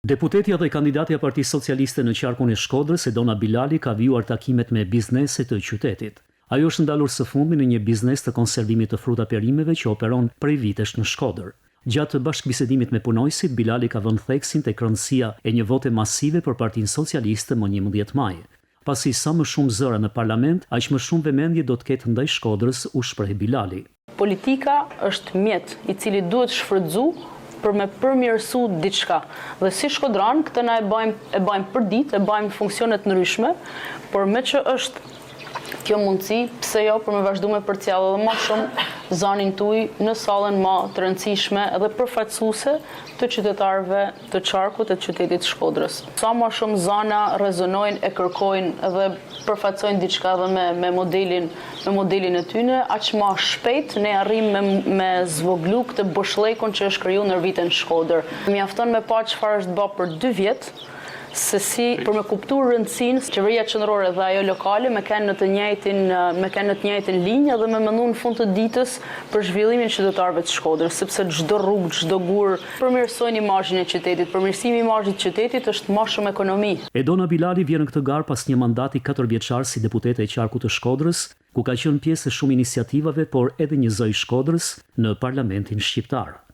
Deputetja dhe kandidatja e Partisë Socialiste në qarkun e Shkodrës, Edona Bilali ka vijuar takimet me biznese të qytetit. Ajo është ndalur së fundmi në një biznes të konservimit të fruta-perimeve që operon prej vitesh në Shkodër. Gjatë bashkëbisedimit me punonjësit, Bilali ka vënë theksin tek rëndësia e një vote masive për Partinë Socialiste më 11 maj. Pasi sa më shumë zëra në parlament, aq më shumë vemendje do të ketë ndaj Shkodrës, u shpreh Bilali. Politika është mjet i cili duhet shfrytëzu për me përmirësu diçka. Dhe si shkodranë këtë na e bajmë e bajmë përditë, e bajmë në funksione të ndryshme, por meqë është kjo mundësi, pse jo për me vazhdu me përcjellë edhe ma shumë zanin tuj në sallën ma të rëndësishme edhe përfaqësuese të qytetarëve të qarkut e të qytetit të Shkodrës. Sa ma shumë zana rezonojnë e kërkojnë edhe përfaqësojnë diçka edhe me me modelin me modelin e tyne, aq ma shpejt ne arrijmë me me zvoglu këtë boshllekun që është kriju ndër vite në Shkodër. Mjafton me pa çfarë është ba për dy vjet, se si për me kuptu rëndësinë qeveria qendrore dhe ajo lokale me kenë në të njëjtin me kenë në të njëjtën linjë dhe me mendu në fund të ditës për zhvillimin e qytetarëve të Shkodrës, sepse çdo rrugë, çdo gur përmirësojnë imazhin e qytetit, përmirësimi i imazhit të qytetit është ma shumë ekonomi. Edona Bilali vjen në këtë garë pas një mandati katërvjeçar si deputete e qarkut të Shkodrës, ku ka qenë pjesë e shumë iniciativave, por edhe një zë i Shkodrës në parlamentin shqiptar.